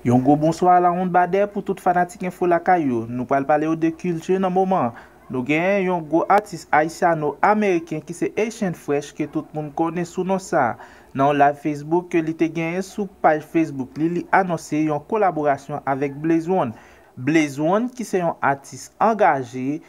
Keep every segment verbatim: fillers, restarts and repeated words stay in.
Yon gwo bonswa a la Wonn Badè pou tout fanatik enfo lakay yo. Nou pral pale yo de kilti nan moman an. Nou genyen yon gwo atis ayisyano-ameriken ki se Haitian Fresh ke tout moun konnen sou non sa a. Nan yon live Facebook ke li te genyen sou paj Facebook li, li anonse yon kolaborasyon avèk Blaze One. Blaze One ki se yon atis angaje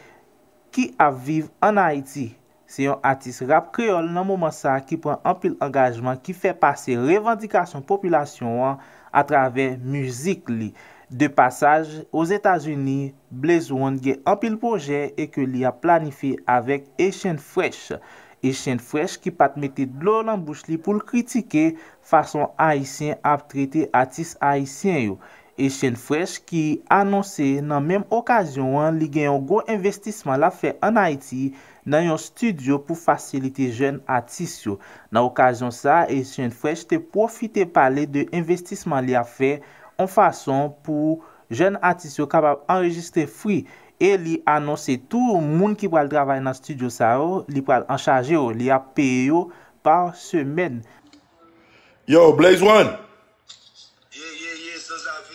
ki ap viv ann Ayiti. Se yon atis rap kreyòl nan moman sa a ki pran anpil angajman ki fè pase revandikasyon popilasyon an atravè mizik li. De pasaj Ozetazini, Blaze One gen anpil pwojè e ke li ap planifye avèk Haitian Fresh. Haitian Fresh ki pa t mete dlo nan bouch li pou l kritike fason Ayisyen ap trete atis ayisyen yo. Haitian Fresh ki anonse nan menm okazyon an li gen yon gwo envestisman l ap fè ann Ayiti nan yon estidyo pou fasilite jèn atis yo. Nan okazyon sa a, Haitian Fresh te pwofite pale de envestisman li ap fè, yon fason pou jèn atis yo kapab anrejistre free. E li anonse tou moun ki pral travay nan estidyo sa yo, li pral anchaje yo, li ap peye yo pa semèn. Yo, Blaze One.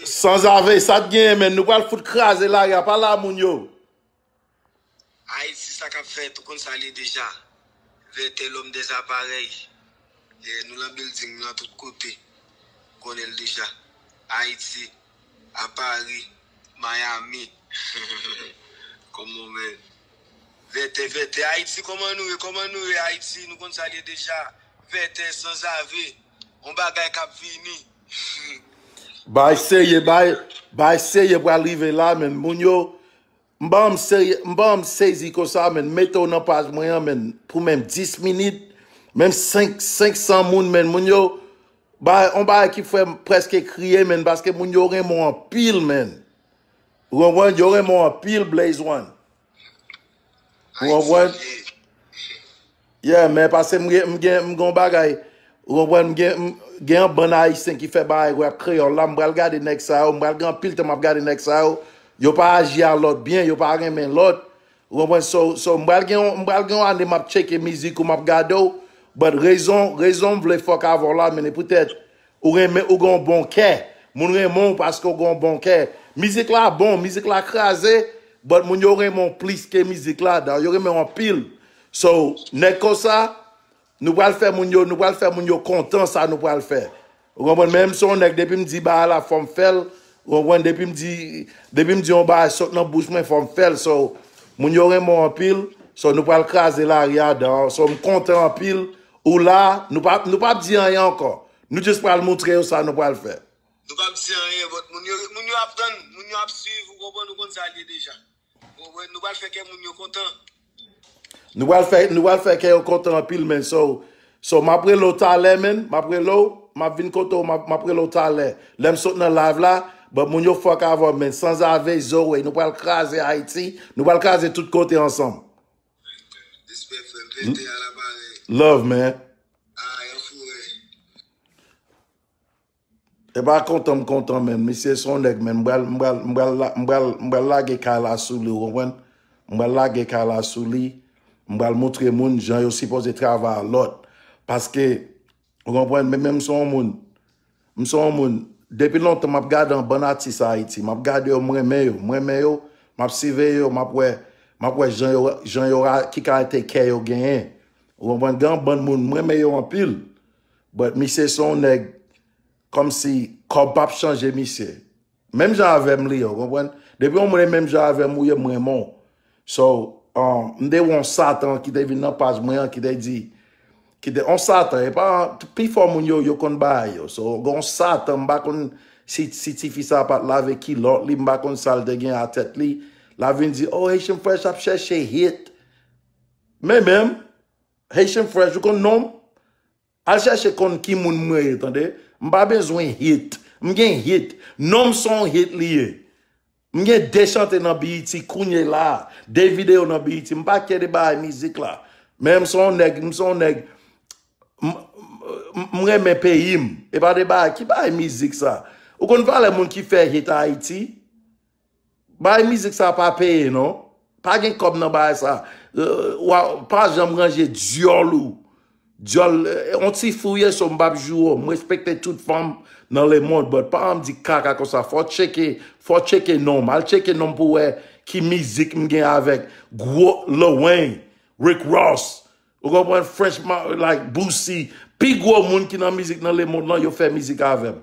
Sanzave, sa t genyen, menn. Nou pral fout kraze lari a. Pale a moun yo. Ayiti, sa k ap fèt, ou konn sa l ye deja. Vètè, lòm dèzaparèy. Yeah, nou lan bilding, nou lan tout kote. Ou konnen l deja. Ayiti, a Pari, Miami. Come on, man. Vètè, vètè, Ayiti, kòman nou ye, kòman nou ye, Ayiti, nou konn sa l ye deja. Vètè, sanzave, yon bagay k ap vini. Bay serye, bay, bay serye pral rive la, menn. Moun yo, m ban m serye, m ban m sezi konsa, menn. Mete w nan paj mwen an, menn, pou menm dis minit, menm senk, senk san moun, menn. Moun yo, bay, yon bagay ki fè m prèske kriye, menn, paske moun yo renmen w anpil, menn. Ou konprann? Yo renmen w anpil, Blaze One. Ou konprann? Yeah, men paske m gen, m gen, m gen yon bagay. Ou konprann? M gen, m gen yon bann Ayisyen ki fè bagay rap kreyòl la. M pral gade nèg sa yo. M pral gen anpil tan m ap gade nèg sa yo. Yo pa aji a lòt byen. Yo pa renmen lòt. Ou konprann? So, so m pral gen yon, m pral gen yon ane m ap tcheke mizik ou m ap gade w. But rezon, rezon m vle fòk avè w la, men e poutèt ou renmen, ou gen yon bon kè. Moun renmen w paske w gen yon bon kè. Mizik la bon, mizik la kraze, but moun yo renmen w plis ke mizik la, dan yo renmen w anpil. So, nèg konsa, nou pral fè moun yo, nou pral fè moun yo kontan sa nou pral fè. Ou konprann? Men m se yon nèg, depi m di bagay la, fò m fè l. Ou konprann? Depi m di, depi m di yon bagay sot nan bouch mwen, fò m fè l. So, moun yo renmen w anpil. So, nou pral kraze lari a dan. So, m kontan anpil. Ou la, nou p ap, nou p ap di anyen ankò. Nou jis pral moutre yo sa nou pral fè. Nou p ap di anyen, but moun yo, moun yo ap tann, moun yo ap swiv, ou konprann, ou konn sa l ye deja. Ou konprann? Nou pral fè kè moun yo kontan. Nou pral fè, nou pral fè kè yo kontan anpil, men. So, so, m ap rele w talè, men. M ap rele w, m ap vin kote w, m ap, m ap rele w talè. Lè m sot nan live la, but moun yo fòk avè w, men. Sanzave, Zoe, nou pral kraze Ayiti, nou pral kraze tout kote ansanm. Respè, frè m. Vètè a la parèy. Love, man. Ah, yon foure. E pa kontan m kontan, menn. Misye se yon nèg, menn. M pral, m pral, m pral, la- m pral, m pral lage kay la sou li, ou konprann? M pral lage kay la sou li. M pral moutre moun jan yo sipoze travay a lòt. Paske, ou konprann, men, men m se yon moun. M se yon moun. Depi lontan, m ap gade yon bann atis Ayiti. M ap gade yo, m renmen yo. M renmen yo, m ap siveye yo, m ap wè, m ap wè jan yo, jan yo, ra- ki kalite kè yo genyen. Ou konprann? Gen yon bann moun, m renmen yo anpil. But misye se yon nèg, kòmsi kòb p ap chanje misye. Menm jan avè m li ye, ou konprann? Depi yon moun e menm jan avè m ou ye, m renmen w. So, um, m te wè yon Satan ki te vin nan paj mwen an, ki te di, ki te, yon Satan, e pa, pifò moun yo, yo konn bagay yo. So, gen yon Satan, m pa konn si, si tifi sa pa t lave kilòt li, m pa konn sa l te gen a tèt li. L ap vin di, oh, Haitian Fresh ap chèche hit. Men menm, Haitian Fresh, ou konn non m? Al chèche konn ki moun mwen ye, tande. M pa bezwen hit. M gen hit. Non m se yon hit li ye. M gen de chante nan B E T kounye la a. De videyo nan B E T. M pa kè de bagay mizik la. Men m se yon nèg, m se yon nèg, m, m, m renmen peyi m. E pa de bagay, ki bagay mizik sa? Ou konn valè moun ki fè hit Ayiti? Bay mizik sa pa peye non. Pa gen kòb nan bagay sa. Euh, wa, pa janm ranje dyòl ou. Dyòl, euh, on ti fi w ye, so m p ap joure w. M respekte tout fanm, nan lemond, but pa janm di kaka konsa. Fò tcheke, fò tcheke non m. Al tcheke non m pou wè ki mizik m gen avèk gwo Lil Wayne, Rick Ross. Ou konprann? French, like, Boosie. Pi gwo moun ki nan mizik nan lemond lan, yo fè mizik avè m.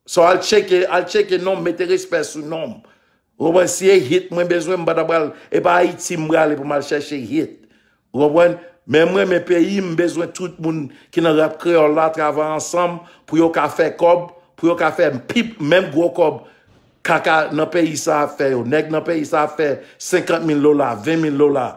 So al tcheke, al tcheke non m, mete respè sou non m. Ou konprann? Si e hit mwen bezwen, m pa ta pral, e pa Ayiti m prale pou m al chèche hit. Ou konprann? Men mwen, men peyi m, m bezwen tout moun ki nan rap kreyòl la travay ansanm pou yo ka fè kòb, pou yo ka fè pip, menm gwo kòb kaka nan peyi sa ap fè yo. Nèg nan peyi sa ap fè senkant mil dola, ven mil dola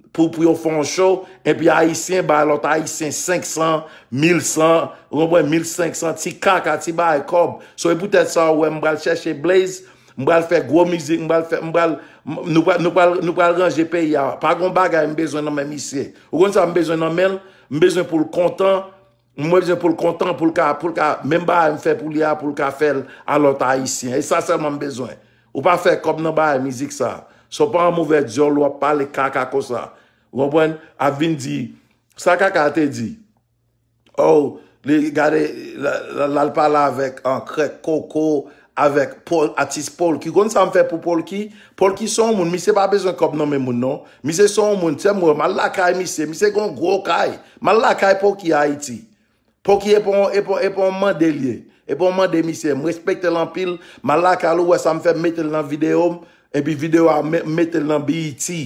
pou, pou yo fè yon show, epi Ayisyen bay lòt Ayisyen senk san, mil san, ou konprann, mil senk san, ti kaka, ti bagay kòb. So, e poutèt sa, ou wè, m pral chèche Blaze, m pral fè gwo mizik, m pral fè, m pral, m- nou pral, nou pral, nou pral ranje peyi a. Pa gon bagay m bezwen nan men misye. Ou konn sa m bezwen nan men l? M bezwen pou l kontan, mwen bezwen pou l kontan, pou l ka, pou l ka, menm bagay m fè pou li a, pou l ka fè l a lòt Ayisyen. E sa sèlman m bezwen. Ou pa fè kòb nan bagay mizik sa. So pa yon mouvè dyòl w ap pale kaka konsa. Ou konprann? Ap vin di, sa kaka te di? Oh, li gade, l al pale avèk an Krèk Koko, avèk Paul, atis Polky. Konn sa m fè pou Polky? Polky se yon moun, misye pa bezwen kòb nan men moun non. Misye se yon moun, sè m wè, m al lakay misye, misye gen yon gwo kay. M al lakay Polky Ayiti. Polky e pa yon, e pa, e pa yon mande l ye. E pa yon mande misye. M respekte l anpil. M al lakay l, ou wè sa m fè, m mete l nan videyo m. Epi videyo a, m mete l nan B E T.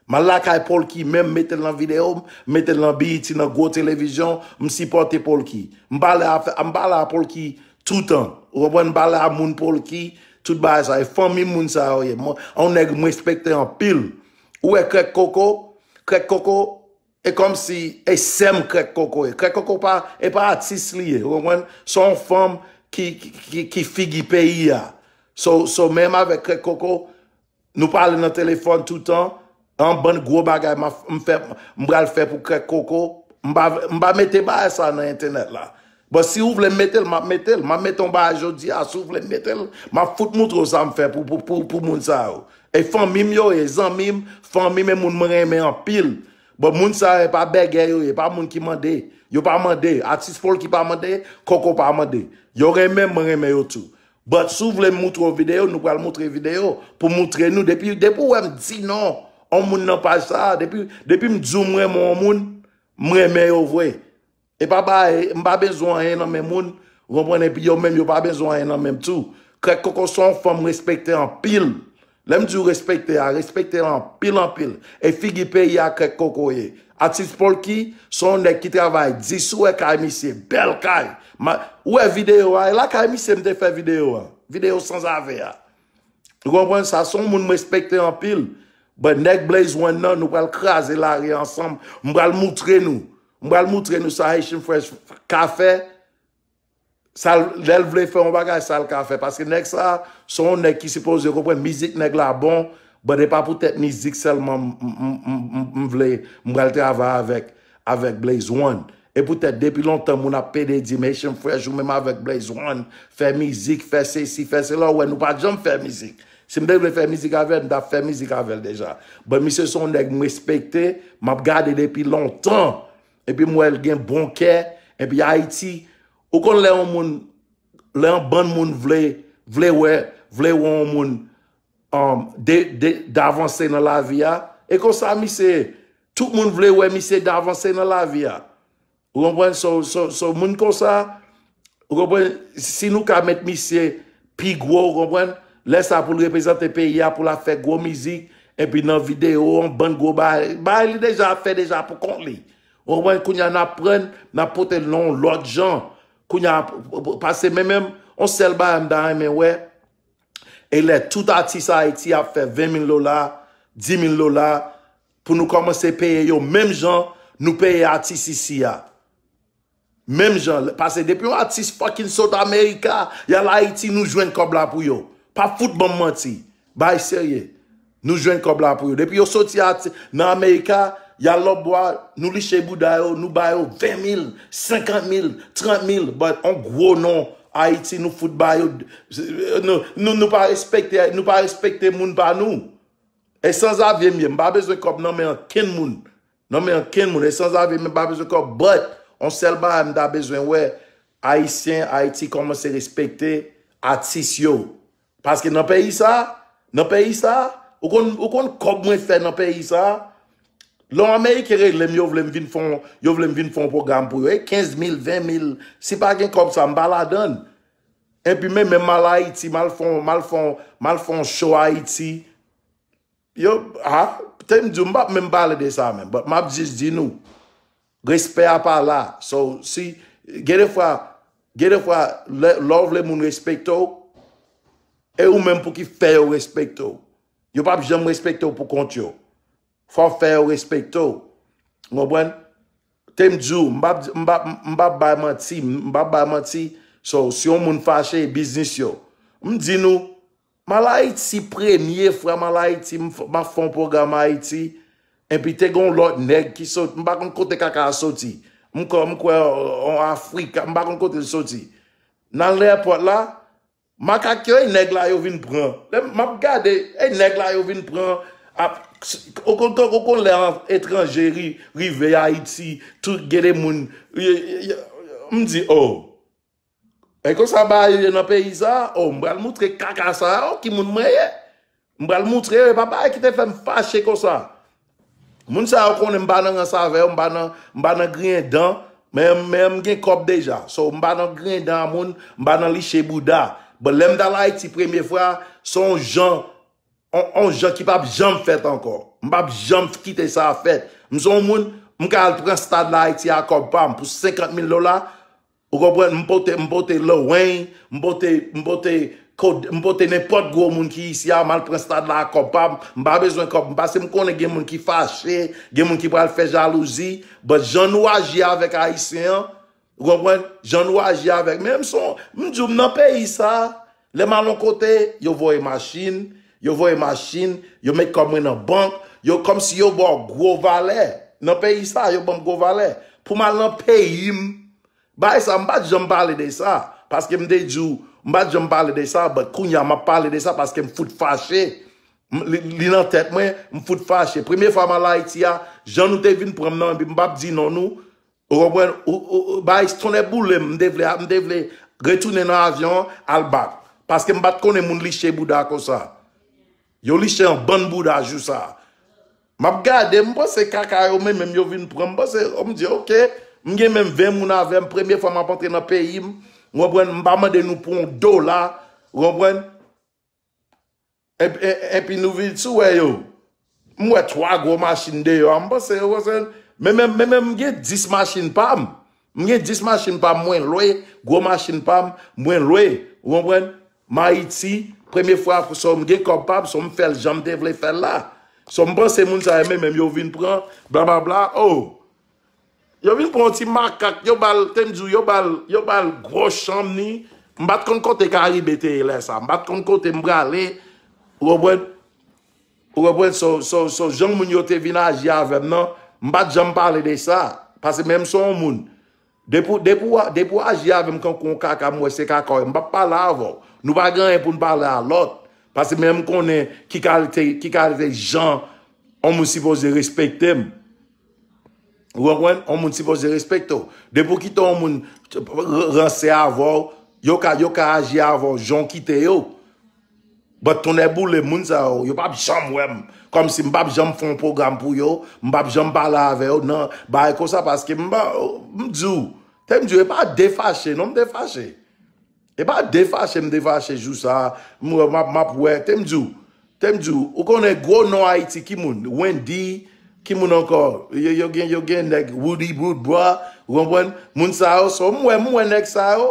M al lakay Polky menm, m mete l nan videyo m, m mete l nan B E T, nan gwo televizyon, m sipòte Polky. M pale a, m pale a Polky toutan. Ou konprann? M pale a moun Polky, tout bagay sa. E fanmi moun sa yo ye. Mwen, yon nèg m respekte anpil. Ou wè Krèk Koko? Krèk Koko, e kòmsi e sè m Krèk Koko ye. Krèk Koko pa, e pa atis li ye, ou konprann? Se yon fanm ki, ki, ki, ki figi peyi a. So, so menm avèk Krèk Koko, nou pale nan telefòn toutan, an bann gwo bagay m ap- m fè, m pral fè pou Krèk Koko, m pa, m pa mete bagay sa nan entènèt la. Bon, si ou vle m mete l, m ap mete l. M ap mete yon bagay jodi a, si ou vle m mete l, m ap fout moutre w sa m fè pou, pou, pou, pou moun sa yo. E fanmi m yo ye, zanmi m, fanmi m e moun mwen renmen anpil. Bon, moun sa yo, e pa bègè yo ye, e pa moun ki mande. Yo pa mande. Atis Polky pa mande, Koko pa mande. Yo renmen m, mwen renmen yo tou. But si w vle m moutre w videyo, nou pral moutre videyo pou moutre nou. Depi, depi w wè m di non yon moun nan paj sa a, depi, depi m di w m renmen yon moun, m renmen yo vre. E pa bagay, m pa bezwen anyen nan men moun, ou konprann, epi yo menm yo pa bezwen anyen nan men m tou. Krèk Koko se yon fanm m respekte anpil. Lè m di w respekte a, respekte l anpil, anpil. E figi peyi a Krèk Koko ye. Atis Polky, se yon nèg ki travay di, si w wè kay misye, bèl kay. Ma- ou wè videyo a, e lakay misye m te fè videyo a. Videyo sanzave a. Ou konprann sa? Se yon moun m respekte anpil. But nèg Blaze One nan, nou pral kraze lari ansanm. M pral moutre nou. M pral moutre nou sa Haitian Fresh ka fè. Sa l- lè l vle fè yon bagay, sa l ka fè. Paske nèg sa, se yon nèg ki sipoze konprann mizik nèg la bon. But e pa poutèt mizik sèlman m- m- m- m- m- m vle, m pral travay avèk, avèk Blaze One. E poutèt depi lontan moun ap pede di m, Haitian Fresh, ou menm avèk Blaze One, fè mizik, fè sesi, fè sela, ou wè nou pa t janm fè mizik. Si m te vle fè mizik avè l, m t ap fè mizik avè l deja. But misye se yon nèg m respekte, m ap gade depi lontan. Epi m wè l gen bon kè. Epi Ayiti, ou konn lè yon moun, lè yon bann moun vle, vle wè, vle wè yon moun um, de, de, davanse nan lavi a. E konsa misye, tout moun vle wè misye davanse nan lavi a. Ou konprann? So, so, so, moun konsa, ou konprann? Si nou ka met misye pi gwo, ou konprann? Lè sa pou l reprezante peyi a, pou l ap fè gwo mizik, epi nan videyo, yon bann gwo bagay, bagay li deja ap fè deja pou kont li. Ou konprann? Kounye a n ap pran, n ap pote l nan yon lòt jan. Kounye a, pase men menm, yon sèl bagay m ta renmen wè, e lè tout atis Ayiti ap fè ven mil dola, di mil dola, pou nou kòmanse peye yo menm jan nou peye atis isi a. Menm jan, paske depi yon atis fucking sot Amerika, y al Ayiti, nou jwenn kòb la pou yo. Pa fout ban m manti. Bay serye. Nou jwenn kòb la pou yo. Depi yo soti ati- nan Amerika, y al lòtbò a, nou liche bouda yo, nou ba yo ven mil, senkant mil, trant mil, but on gwo non Ayiti, nou fout ba yo. Nou, nou, nou pa respekte, nou pa respekte moun pa nou. E sanzave m ye, m pa bezwen kòb nan men ankenn moun. Nan men ankenn moun. E sanzave m, m pa bezwen kòb, but on sèl bagay m ta bezwen wè, Ayisyen, Ayiti kòmanse respekte atis yo. Paske nan peyi sa, nan peyi sa, ou konn, ou konn kòb mwen fè nan peyi sa, lè yon Ameriken rele m, yo vle m vin fè yon, yo vle m vin fè yon pwogram pou yo. E kenz mil, ven mil, si pa gen kòb sa, m pa ladann. Epi men, menm m al Ayiti, m al fè yon, m al fè yon, m al fè yon show Ayiti. Yo, ah, te m di w, m p ap menm pale de sa menm, but m ap jis di nou, respè a pa la. So, si, gen de fwa, gen de fwa, lè, lè w vle moun respekte w, e ou menm pou ki fè yo respekte w. Yo p ap janm respekte w pou kont yo. Fò w fè yo respekte w. Ou konprann? Te m di w, m p ap, m p ap, m p ap bay manti, m p ap bay manti. So, si yon moun fache, e biznis yo. M di nou, m al Ayiti, premye fwa m al Ayiti, m f- m ap fè yon pwogram Ayiti. Epi te gen yon lòt nèg ki sot, m pa konn kote kaka a soti. M kwè, m kwè, an Afrik, m pa konn kote l soti. Nan lèpòt la, makak yo, e nèg la yo vin pran. Lè m ap gade, e nèg la yo vin pran. Ap, ou konn, ou konn lè an etranje ri- rive Ayiti, tout gen de moun, y- y- y- m di, oh, e konsa bagay yo ye nan peyi sa, oh, m pral moutre kaka sa yo, ki moun mwen ye. M pral moutre yo, e pa bagay ki te fè m fache konsa. Moun sa yo konnen m pa nan rans avè yo, m pa nan, m pa nan griyen dan, men, men m gen kòb deja. So, m pa nan griyen dan a moun, m pa nan liche bouda. But lè m t al Ayiti premye fwa, se yon jan, on, on jan ki p ap janm fèt ankò. M p ap janm kite sa fèt. M se yon moun, m ka al pran stad la Ayiti a kòb pa m pou senkant mil dola, ou konprann? M pote, m pote Lil Wayne, m pote, m pote, kod- m pote nenpòt gwo moun ki isi a, m al pran stad la ak kòb pa m. M pa bezwen kòb, paske m konnen gen moun ki fache, gen moun ki pral fè jalouzi. But jan nou aji avèk Ayisyen an, ou konprann? Jan nou aji avèk. Men m son, m di w, m nan peyi sa, lè m al yon kote, yo voye machin, yo voye machin, yo met kòb mwen nan bank, yo kòmsi yo ba w gwo valè. Nan peyi sa, yo ban m gwo valè. Pou m al nan peyi m, bagay sa, m pa t janm pale de sa, paske m te di w, m pa t janm pale de sa, but kounye a m ap pale de sa paske m fout fache. M- Li, li nan tèt mwen, m fout fache. Premye fwa m al Ayiti a, jan nou te vin pran m nan, epi m p ap di non nou, ou konprann, ou, ou, ou, bagay tonnè boule m, m te vle, m te vle retounen nan avyon an, al bak. Paske m pa t konnen moun liche bouda konsa. Yo liche yon bann bouda jou sa. M ap gade, m panse kaka yo, men menm yo vin pran. M panse, m di, ok, m gen menm ven moun avè m, premye fwa m ap antre nan peyi m, ou konprann, m pa mande nou pou yon dola, ou konprann? Epi, e- epi nou vin sou wè yo. M wè twa gwo machin deyò a, m panse yo konsa. Men menm, men menm m gen dis machin pa m. M gen dis machin pa m, mwen lwe, gwo machin pa m, mwen lwe. Ou konprann? M Ayiti, premye fwa, so m gen kòb pa m, so m fè l jan m te vle fè l la. So m panse moun sa yo, men menm yo vin pran, blablabla, oh. Yo vin pran yon ti makak, yo ba l, te m di w, yo ba l, yo ba l gwo chanm ni. M pa t konn kote Karibe te ye lè sa. M pa t konn kote m prale. Ou konprann? Ou konprann? So, so, so, jan moun yo te vin aji avè m nan, m pa t janm pale de sa. Paske menm se yon moun. Depi, depi, w a- depi w aji avè m kankou yon kaka, m wè se kaka w ye, m p ap pale avè w. Nou pa gen anyen pou n pale a lòt. Paske menm m konnen ki kalite, ki kalite jan yon moun sipoze respekte m. Ou konprann? Yon moun sipoze respekte w. Depi w kite yon moun ranse avè w, yo ka, yo ka aji avè w jan w kite yo. But tonnè boule, moun sa yo, yo p ap janm wè m. Kòmsi m p ap janm fè yon pwogram pou yo, m p ap janm pale avè yo, nan bagay konsa, paske m pa, m di w, te m di w, e pa de fache, non, m te fache. E pa de fache m te fache jou sa a, m wè, m ap, m ap wè, te m di w, te m di w, ou konnen gwo non Ayiti, ki moun? Wendy, ki moun ankò? Yo, yo gen, yo gen nèg Woody Woodbra, ou konprann? Moun sa yo, so, m wè, m wè nèg sa yo,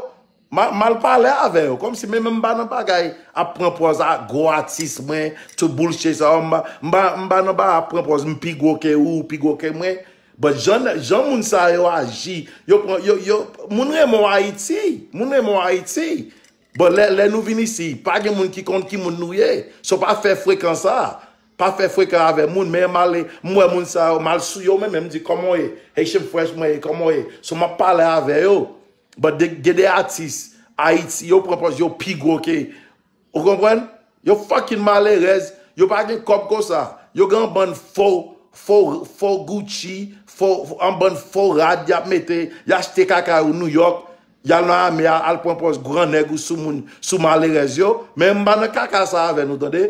m a- m al pale avè yo, kòmsi men menm m pa nan bagay ap pran pòz a gwo atis mwen, tout bullshit sa yo, m pa, m pa, m pa nan bagay ap pran pòz m pi gwo ke ou, ou pi gwo ke mwen. But jan, jan moun sa yo aji, yo pran, yo, yo, moun renmen w Ayiti, moun renmen w Ayiti. But lè, lè nou vin isi, pa gen moun ki konn ki moun nou ye. So pa fè frekan sa. Pa fè frekan avè moun, men m ale, m wè moun sa yo, m al sou yo, men, men m di, kòman w ye? Haitian Fresh mwen ye, kòman w ye? So m ap pale avè yo. But de, gen de atis Ayiti, yo pran pòz yo pi gwo ke, ou konprann? Yo fucking malerèz, yo pa gen kòb konsa. Yo gen yon bann fo, fo, fo Gucci, fo, yon bann fo rad y ap mete, y achte kaka yo New York. Y al nan ame a, al pran pòz grannèg ou sou moun, sou malerèz yo. Men m pa nan kaka sa avè nou, tande.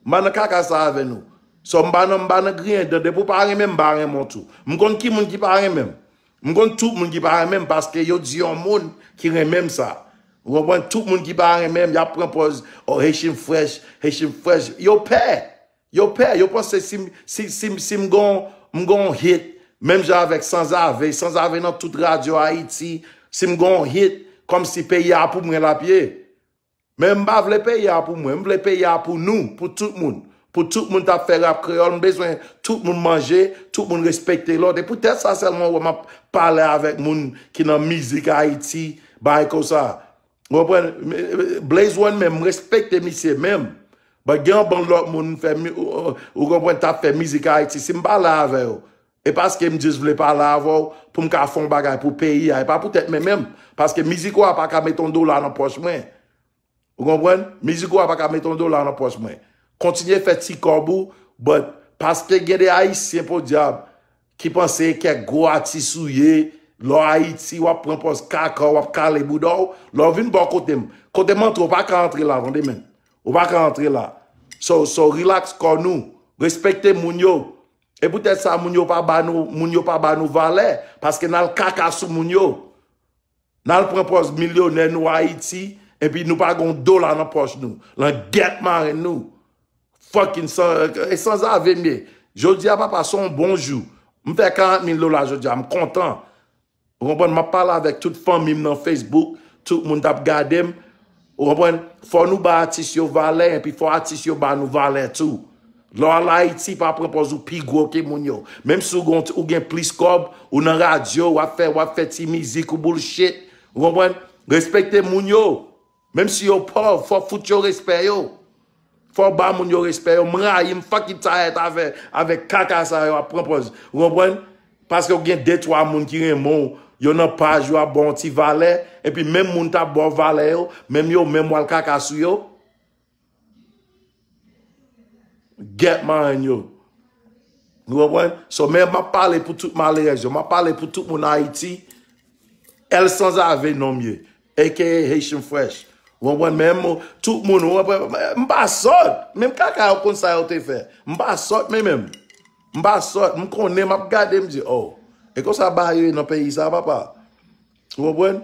M pa nan kaka sa avè nou. So, m pa nan, m pa nan griyen dan. Depi w pa renmen m, m pa renmen w tou. M konn ki moun ki pa renmen m. M konn tout moun ki pa renmen m paske yo di yon moun ki renmen m sa. Ou konprann? Tout moun ki pa renmen m, y ap pran pòz, oh, Haitian Fresh, Haitian Fresh. Yo pè. Yo pè, yo panse si, m- si, si, si m gon, m gon hit, menm jan avèk Sanzave, Sanzave nan tout radyo Ayiti, si m gon hit, kòmsi peyi a pou mwen l ap ye. Men m pa vle peyi a pou mwen, m vle peyi a pou nou, pou tout moun. Pou tout moun t ap fè rap kreyòl, m bezwen tout moun manje, tout moun respekte lòt. E poutèt sa sèlman w wè m ap pale avèk moun ki nan mizik Ayiti, bagay konsa. Ou konprann? Blaze One menm, m respekte misye menm. But gen yon bann lòt moun m fè mi- ou ou- ou konprann, t ap fè mizik Ayiti. Si m pale avè yo, e paske m just vle pale avè w pou m ka fè yon bagay pou peyi a. E pa poutèt mwen menm. Paske mizik ou a pa ka mete yon dola nan pòch mwen. Ou konprann? Mizik ou a pa ka mete yon dola nan pòch mwen. Kontinye fè ti kòb ou, but paske gen de Ayisyen podyab ki panse kèk gwo atis ou ye, lè w Ayiti, w ap pran pòz kaka, w ap kale bouda w, lè w vin bò kote m. Kote m antre, w pa ka antre la, tande men. Ou pa ka antre la. So, so, relax kò nou. Respekte moun yo. E poutèt sa, moun yo pa ba nou, moun yo pa ba nou valè, paske n al kaka sou moun yo. N al pran pòz milyonè nou Ayiti, epi nou pa gen yon dola nan pòch nou. Langèt marenn nou. Fucking san, e Sanzave m ye. Jodi a, papa, se yon bon jou. M fè karant mil dola jodi a, m kontan. Ou konprann? M ap pale avèk tout fanmi m nan Facebook, tout moun t ap gade m. Ou konprann? Fò nou ba atis yo valè, epi fò atis yo ba nou valè tou. Lè w al Ayiti, pa pran pòz ou pi gwo ke moun yo. Menm si w gon, ou gen plis kòb, ou nan radyo, w ap fè, w ap fè ti mizik ou bullshit. Ou konprann? Respekte moun yo. Menm si yo pòv, fò fout yo respè yo. Fò ba moun yo respè yo. M rayi, m fucking tired avè, avèk kaka sa yo ap pran pòz. Ou konprann? Paske w gen de twa moun ki renmen w, yo nan paj yo ap ba w yon ti valè, epi menm moun t ap ba w valè yo, menm yo menm w al kaka sou yo. Gèt marenn yo. Ou konprann? So, men m ap pale pou tout malerèz yo. M ap pale pou tout moun Ayiti. El Sanzave non m ye. A K A Haitian Fresh. Ou konprann? Men m, tout moun, ou konprann? M pa sòt. Menm kaka yo konn sa yo te fè. M pa sòt, men menm. M pa sòt. M konnen, m ap gade, m di, oh. E konsa bagay yo ye nan peyi sa, papa. Ou konprann?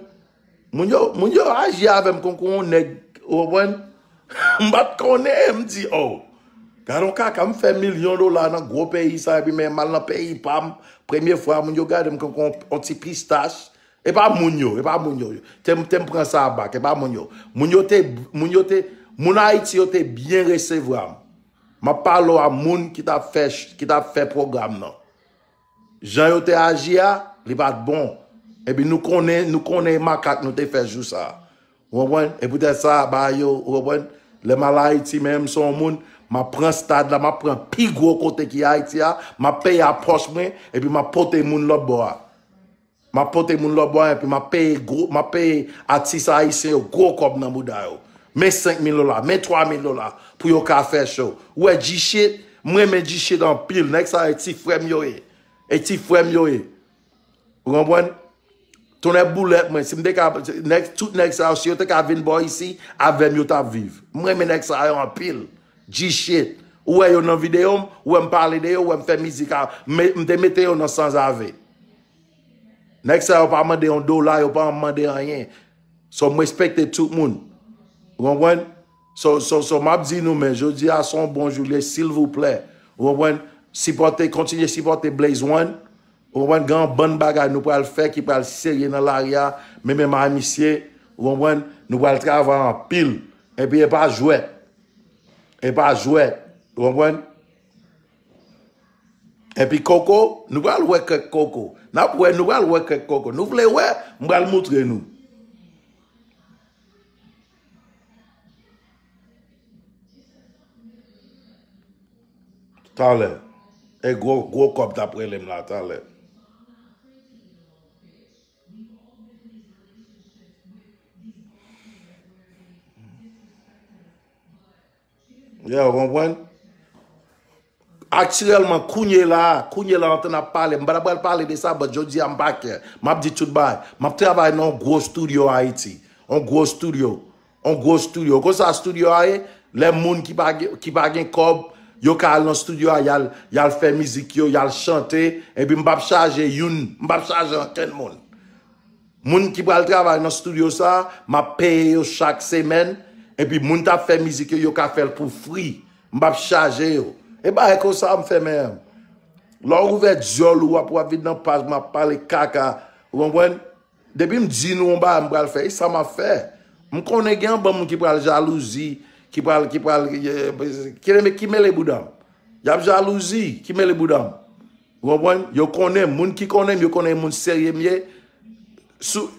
Moun yo, moun yo aji avè m konkou yon nèg, ou konprann? M pa t konnen, m di, oh, gade yon kaka, m fè milyon dola nan gwo peyi sa, epi men m al nan peyi pa m, premye fwa moun yo gade m konkou yon, yon ti pistach. E pa moun yo, e pa moun yo. Te m, te m pran sa back, e pa moun yo. Moun yo te, moun yo te, moun Ayiti yo te byen resevwa m. M ap pale w a moun ki t ap fè, ki t ap fè pwogram nan. Jan yo te aji a, li pa t bon. Epi nou konnen, nou konnen makak nou te fè jou sa a. Ou konprann? E poutèt sa, ba yo, ou konprann? Lè m al Ayiti, menm se yon moun, m ap pran stad la, m ap pran pi gwo kote ki Ayiti a, m ap peye a pòch mwen, epi m ap pote moun lòt bò a. M ap pote moun lòt bò a, epi m ap peye gwo, m ap peye atis ayisyen yo gwo kòb nan bouda yo. Men senk mil dola, men twa mil dola pou yo ka fè show. Ou wè G-Shit, m renmen G-Shit anpil. Nèg sa yo ti frè m yo ye. E ti frè m yo ye. Ou konprann? Tonnè boulèt mwen, si m te ka, nèg, tout nèg sa yo, si yo te ka vin bò isi, avè m yo t ap viv. M renmen nèg sa yo anpil. G-Shit. Ou wè yo nan videyo m, ou wè m pale de yo, ou wè m fè mizik a, m, m te mete yo nan sanzave. Nèg sa yo pa mande yon dola, yo pa mande anyen. So, m respekte tout moun. Ou konprann? So, so, so, m ap di nou, men, jodi a se yon bon jou, li ye, silvouplè. Ou konprann? Sipòte, kontinye sipòte Blaze One. Ou konprann? Gen yon bann bagay nou pral fè ki pral serye nan lari a. Men, men, men, misye, ou konprann? Nou pral travay anpil. Epi, e pa jwèt. E pa jwèt. Ou konprann? Epi koko, nou pral wè kèk koko. N ap wè, nou pral wè kèk koko. Nou vle wè, m pral moutre nou. Talè. E gwo, gwo kòb t ap rele m la, talè. Yeah, ou konprann? Aktyèlman, kounye la, kounye la, antan n ap pale, m pa t ap pral pale de sa, but jodi a m pa kè. M ap di tout bagay. M ap travay nan yon gwo studio Ayiti. Yon gwo studio. Yon gwo studio. Konsa studio a ye, lè moun ki pa gen, ki pa gen kòb, yo ka al nan studio a, y al, y al fè mizik yo, y al chante, epi m p ap chaje youn, m p ap chaje ankenn moun. Moun ki pral travay nan studio sa, m ap peye yo chak semèn, epi moun t ap fè mizik yo, yo ka fè l pou free. M p ap chaje yo. E bagay konsa m fè menm. Lè w ouvè dyòl ou, w ap, w ap vin nan paj, m ap pale kaka. Ou konprann? Depi m di nou yon bagay m pral fè, e sa m ap fè. M konnen gen anbanm moun ki pral jalouzi, ki pral, ki pral, eh, ki, ki mele bouda m. Y ap jalouzi, ki mele bouda m. Ou konprann? Yo konnen, moun ki konnen m, yo konnen moun serye m ye. Sou,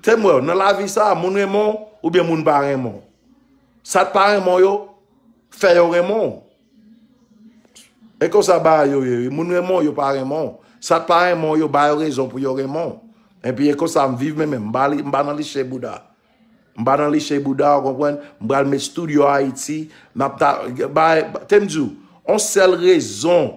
te m wè w, nan lavi sa, moun renmen w, oubyen moun pa renmen w. Sa t pa renmen w yo, fè yo renmen w. E konsa bagay yo ye, wi. Moun renmen w, yo pa renmen w. Sa t pa renmen w yo, ba yo rezon pou yo renmen w. Epi e konsa m viv, men, men m pa li, m pa nan liche bouda. M pa nan liche bouda, w konprann? M pral met studio Ayiti, n ap ta, bay, te m di w, on sèl rezon,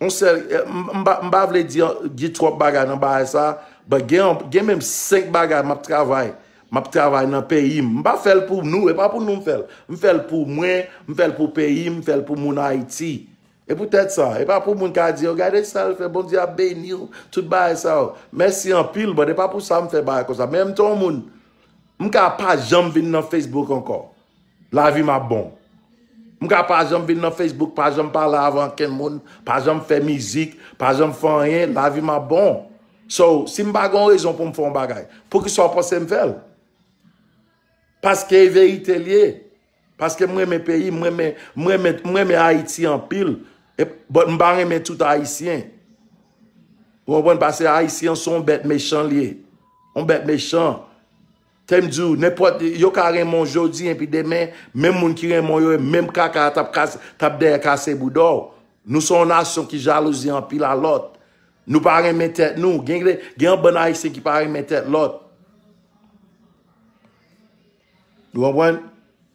on sèl, eh, m, m pa, m pa vle di, di twòp bagay nan bagay sa, but gen, gen menm senk bagay m ap travay, m ap travay nan peyi m. M pa fè l pou nou, e pa pou nou m fè l. M fè l pou mwen, m fè l pou peyi m, m fè l pou moun Ayiti. E poutèt sa, e pa pou moun ka di, "Yo, gade sa l fè, Bondye ap beni w," tout bagay sa yo. Mèsi anpil, but e pa pou sa m fè bagay konsa. Men m te yon moun, m ka pa janm vin nan Facebook ankò. Lavi m ap bon. M ka pa janm vin nan Facebook, pa janm pale avè ankenn moun, pa janm fè mizik, pa janm fè anyen, lavi m ap bon. So, si m pa gen yon rezon pou m fè yon bagay, poukisa w panse m fè l? Paske e verite l ye. Paske m renmen peyi m, m renmen, m renmen, m renmen Ayiti anpil. E, but m pa renmen tout Ayisyen. Ou konprann? Paske Ayisyen se yon bèt mechan l ye. Yon bèt mechan. Te m di w, nenpòt, yo ka renmen w jodi, epi demen, menm moun ki renmen w yo, menm kaka a t ap kas-, t ap dèyè kase bouda w. Nou se yon nasyon ki jalouzi anpil a lòt. Nou pa renmen tèt nou. Gen, gen yon bann Ayisyen ki pa renmen tèt lòt. Ou konprann?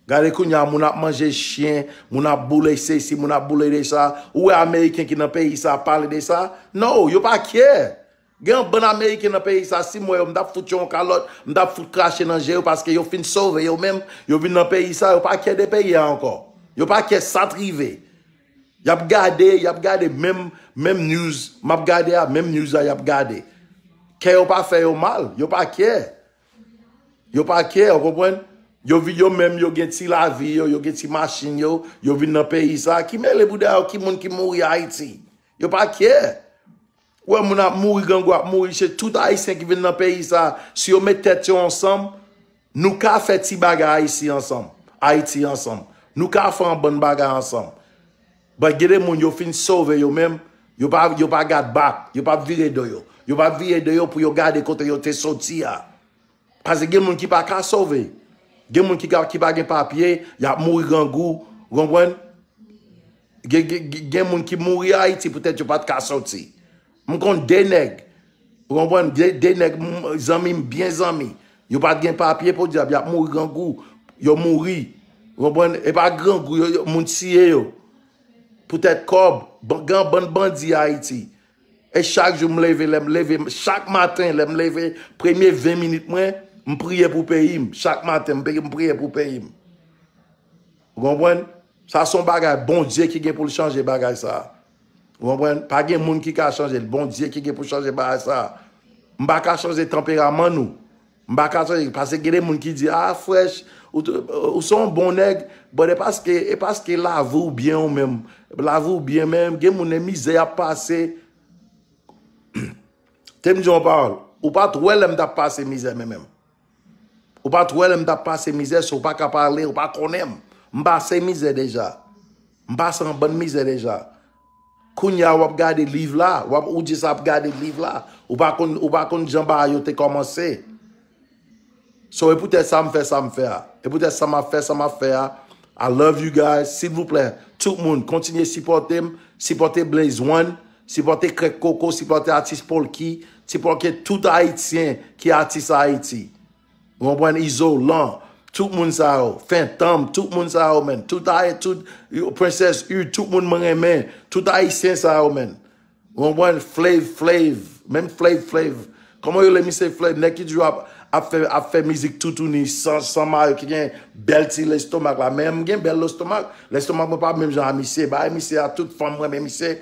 Gade kounye a, moun ap manje chen, moun ap boule sesi, moun ap boule de sa. Ou wè Ameriken ki nan peyi sa ap pale de sa? No, yo pa care. Gen yon bann Ameriken nan peyi sa, si m wè yo, m t ap fout yo yon kalòt, m t ap fout krache nan je yo, paske yo fin sove yo menm, yo vin nan peyi sa, yo pa care de peyi a ankò. Yo pa care sa t rive. Y ap gade, y ap gade menm, menm news, m ap gade a, menm news la y ap gade. Kè yo pa fè yo mal, yo pa care. Yo pa care, ou konprann? Yo vi-, yo menm, yo gen ti lavi yo, yo gen ti machin yo, yo vin nan peyi sa. Ki mele bouda yo, ki moun ki mouri Ayiti? Yo pa care. Ou wè moun ap mouri, grangou ap mouri, se tout Ayisyen ki vin nan peyi sa. Si yo met tèt yo ansanm, nou ka fè ti bagay Ayiti ansanm, Ayiti ansanm. Nou ka fè yon bann bagay ansanm. But gen de moun yo fin sove yo menm, yo pa, yo pa gad back, yo pa vire do yo. Yo pa vire do yo pou yo gade kote yo te soti a. Paske gen moun ki pa ka sove. Gen moun ki ka, ki pa gen papye, y ap mouri grangou, ou konprann? Gen, gen, gen, gen moun ki mouri Ayiti poutèt yo pa t ka soti. M konn de nèg, ou konprann? De, de nèg, m, zanmi m, byen zanmi. Yo pa t gen papye, podyab, y ap mouri grangou. Yo mouri. Ou konprann? E pa grangou, yo, yo, moun tiye yo. Poutèt kòb, ban-, gen yon bann bandi Ayiti. E chak jou m leve, lè m leve, chak maten, lè m leve, premye ven minit mwen, m priye pou peyi m. Chak maten, m pe-, m priye pou peyi m. Ou konprann? Sa se yon bagay, Bondye ki gen pou l chanje bagay sa. Ou konprann? Pa gen moun ki ka chanje l, Bondye ki gen pou chanje bagay sa. M pa ka chanje tanperaman nou. M pa ka chanje, paske gen de moun ki di, "Ah, Fresh, ou, t-, ou se yon bon nèg," but e paske, e paske lavi w byen ou menm. Lavi w byen menm, gen moun e mizè y ap pase. Te m di yon pawòl, ou pa t wè lè m t ap pase mizè menm menm. Ou pa t wè lè m t ap pase mizè, so ou pa ka pale, ou pa konnen m. M pase mizè deja. M pase yon bann mizè deja. Kounye a w ap gade liv la, w ap, ou jis ap gade liv la. Ou pa konn, ou pa konn jan bagay yo te kòmanse. So, e poutèt sa m fè sa m fè a. E poutèt sa m ap fè sa m ap fè a. I love you guys. Silvouplè, tout moun, kontinye sipòte m. Sipòte Blaze One. Sipòte Krèk Koko. Sipòte atis Polky. Sipòte tout Ayisyen ki atis Ayiti. Ou konprann? Izolan. Tout moun sa yo, Fentanm, tout moun sa yo, menn. Tout Ay-, tout, yo, Princess U, tout moun mwen renmen. Tout Ayisyen sa yo, menn. Ou konprann? Flav, Flav, menm Flav, Flav. Kòman yo le misye Flav? Nèg ki toujou ap, ap fè, ap fè mizik toutouni, san, san mayo, ki gen bèl ti lestomak la. Men m gen bèl lestomak. Lestomak mwen pa menm jan a misye. Bagay misye a, tout fanm mwen renmen misye.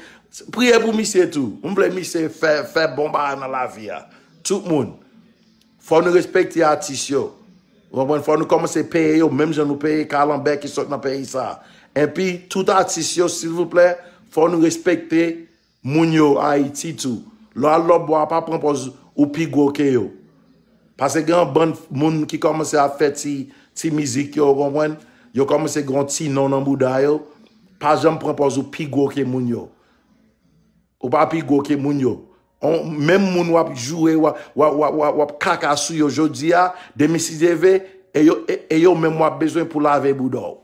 Priye pou misye tou. M vle misye fè, fè bon bagay nan lavi a. Tout moun. Fò nou respekte atis yo. Ou konprann? Fò nou kòmanse peye yo menm jan nou peye kalanbè ki sot nan peyi sa. Epi, tout atis yo, silvouplè, fò nou respekte moun yo Ayiti tou. Lè w al lòtbò a, pa pran pòz ou pi gwo ke yo. Paske gen yon bann moun ki kòmanse ap fè ti, ti mizik yo, ou konprann? Yo kòmanse gen yon ti non nan bouda yo. Pa janm pran pòz ou pi gwo ke moun yo. Ou pa pi gwo ke moun yo. On, menm moun w ap joure, w ap, w ap, w ap, w ap, w ap kaka sou yo jodi a, demen si Dye vle, e yo, e, e yo menm w ap bezwen pou lave bouda w.